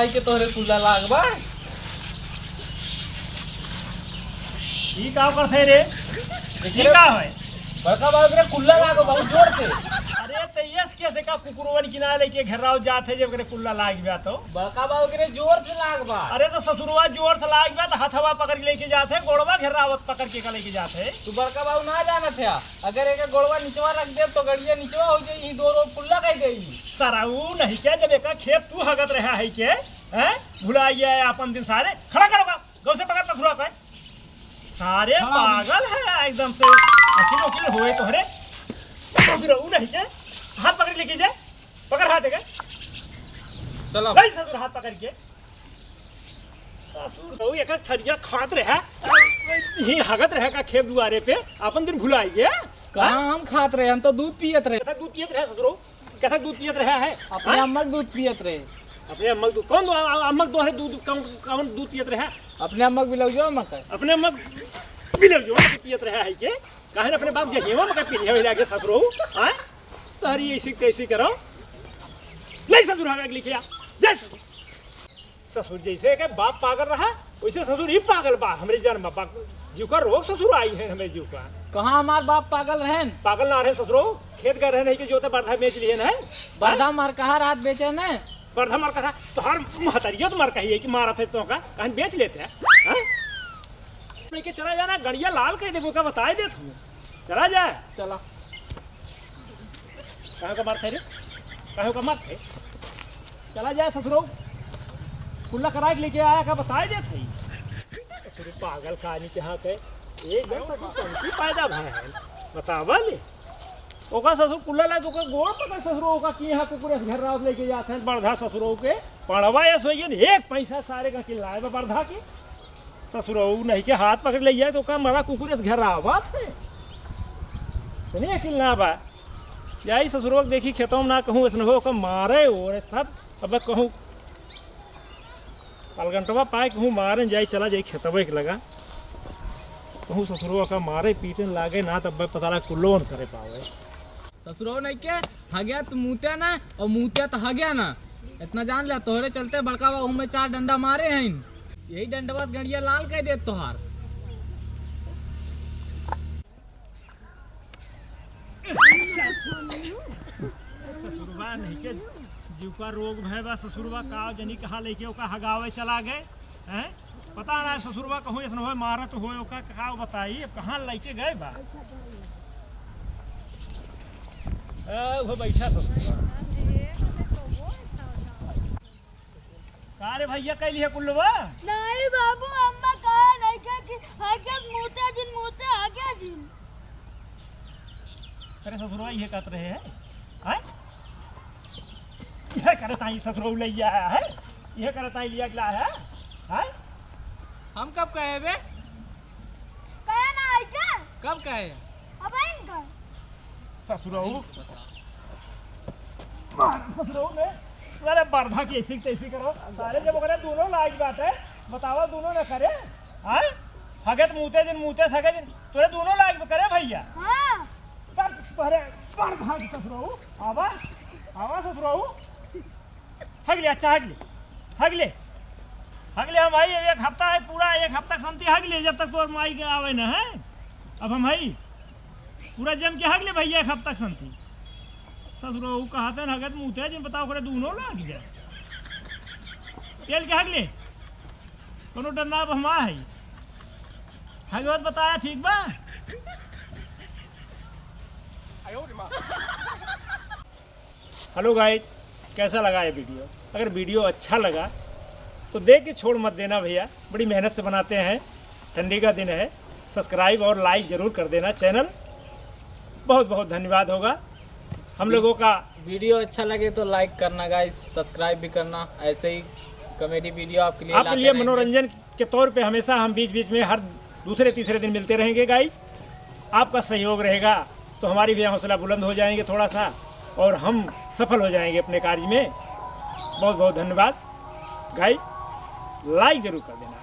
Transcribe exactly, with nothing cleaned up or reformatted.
के तोहरे कुल्ला लाग बा। ई का करत है रे? ई का है? बड़का बाबू के कुल्ला लाग बा बहुत जोर से। अरे त यस कैसे का कुकुरवन की ना लेके घेराव जात है जब करे कुल्ला लाग बा तो? बड़का बाबू के जोर से लाग बा। अरे त ससुरवा जोर से लाग बा त हथवा पकड़ के लेके जात है, गोड़वा घेरावत पकड़ के का लेके जात है। तू बड़का बाबू ना जानत है, अगर एक गोड़वा निचवा रख दे तो गड़िया निचवा हो जाई, ई दो रोड कुल्ला कह देई। सराऊ नहीं क्या, जब एक खेप तू हगत रहा है के, हैं? भुला गया है अपन दिन सारे। खड़ा करो का, गौ से पकड़ पथुरा पे। सारे खड़ा हो। पागल है एकदम से। अकिल उकिल होए तोहरे। ससुरऊ नहीं के। हाथ पकड़ लेके जा। पकड़ हाथ के। चलो। नहीं ससुर हाथ पकड़ के। ससुर सऊ एक थरिया खात रहा। ही हगत रहा का खेत दुआरे पे। अपन दिन भुलाई गया। कहाँ हम खात रहे, हम तो दूध पियत रहे। कैसा दूध पियत रहा ससुरऊ? कैसा दूध पियत रहा है? अपने हाँ? अम्मा के दूध पियत रहे। अपने अम्मा के दूध? कौन दो-, अ-, अम्मा के दोहरे दूध, कौन, कौन दूध पियत रहा? अपने अम्मा के बिलौजो अम्मा का। अपने अम्मा के बिलौजो अम्मा के पियत रहा है के? काहे न अपने बाप जगेवा में का पिलिया लागे ससुरऊ? हाँ? तोहरी ऐसी तैसी करो। ले ससुर हगा के लेके आ। जय ससुर। ससुर जैसे के बाप पागल रहा, वैसे ससुर ही पागल बा। हमरे जन्म बा, जीव का रोग ससुर आई है हमरे जीव का। कहाँ हमार बाप पागल रहन? पागल ना रहे ससुरो, खेत गए रहे नहीं के जोते बरधा बेच लिए है। बरधा मार कहा रात बेचे न? बरधा मार कहा, तोहार महतरिया तो मार कही है कि मारत है तो का, कहन बेच लेते हैं। हाँ? नहीं के चला जाना, गड़िया लाल कह देबो का बताए देत हूँ। चला जाए। चला। काहे का मारत है रे? काहे का मारत है? चला जाए ससुरो। कुल्ला कराए के लेके आया का बताए देत है। ससुरो पागल कहानी के हाँ के। एकदम ससुर कौन सी पैदा भा है? बतावा ले। ओका ससुर कुल्ला लाए तो ओका गोड़ पकड़ ससुरो ओका कि यहाँ कुकुर से घेरावत लेके जात है। बरधा ससुरो के पड़वा ये सोइगन एक पैसा सारे का किल्लाए बा बरधा के। ससुरऊ नहीं के हाथ पकड़ ले जाए तो का मरा कुकुर से घेरावत है। तनी अकिल ना बा। जाई ससुरवा के देखी खेतवा में ना कहूँ ऐसन हो का मारे ओरे तब अब कहूँ अलगंटवा पाए कहूँ मारे जाई चला जाई खेतवा के लगा। कहूँ ससुरवा का मारे पीटे लागे ना तब पता लगा कुल्लो न करे पावे। ससुरो नहीं के हग्या तो मूत्या ना और मूत्या तो हग्या ना। इतना जान ले तोहरे चलते बड़का बाबू में चार डंडा मारे हैं। यही डंडवा से गड़िया लाल कह दे तोहार। ससुरवा नहीं के जीव का रोग भय बा ससुरवा का जनी कहा लेके ओका हगावे चला गए हैं। पता ना ससुरवा कहूँ ऐसन होए मारत होए ओका का बताई अब कहाँ लेके गए बा। ए, वो बैठा ससुरवा। का रे भैया कैली है कुल्लवा? नहीं बाबू अम्मा कहा नहीं क्या कि हगत मोता जिन मोता हगत जिन। अरे ससुरवा ये कहत रहे हैं? हैं? ये करत आई ससुरऊ लइया है, हैं? ये करत आई लिया गला है, हैं? हम कब कहे बे? कहे ना आई का? कब कहे? अब आई का? ससुरऊ। मार ससुरऊ में। सारे बरधा की ऐसी तैसी करो। सारे जब ओकरे दोनों लायक बात है, बतावा दोनों ने करे? हैं? हगत मूते जिन मूते सके जिन, तोरे दोनों लायक करे भैया। हाँ। तब तोहरे बरधा की ससुरऊ, आवा, आवा ससुरऊ। हग ले, अच्छा, हग ले, हग ले, हग ले, हम भाई, एक हफ्ता है, पूरा एक हफ्ता के संती हग ले, जब तक तोर माई के आवे न है। अब हम हई, पूरा जम के हग ले भैया, एक हफ्ता के संती। ससुरो, ऊ कहते न हगत मूते, जिन बताओ करे, दूनो लाग जाए। पेल के हग ले, कोनो डर ना, अब हम आ हई। हग होत बताया, ठीक बा? हेलो गाइस, कैसा लगा ये वीडियो? अगर वीडियो अच्छा लगा तो देख के छोड़ मत देना भैया, बड़ी मेहनत से बनाते हैं, ठंडी का दिन है। सब्सक्राइब और लाइक ज़रूर कर देना चैनल। बहुत बहुत धन्यवाद होगा हम लोगों का। वीडियो अच्छा लगे तो लाइक करना गाइस, सब्सक्राइब भी करना, ऐसे ही कॉमेडी वीडियो आपके लिए आपके लाते लिए रहेंगे। मनोरंजन के तौर पे हमेशा हम बीच बीच में हर दूसरे तीसरे दिन मिलते रहेंगे गाइस। आपका सहयोग रहेगा तो हमारी भी हौसला बुलंद हो जाएंगे थोड़ा सा और हम सफल हो जाएंगे अपने कार्य में। बहुत बहुत धन्यवाद गाइस, लाइक ज़रूर कर देना।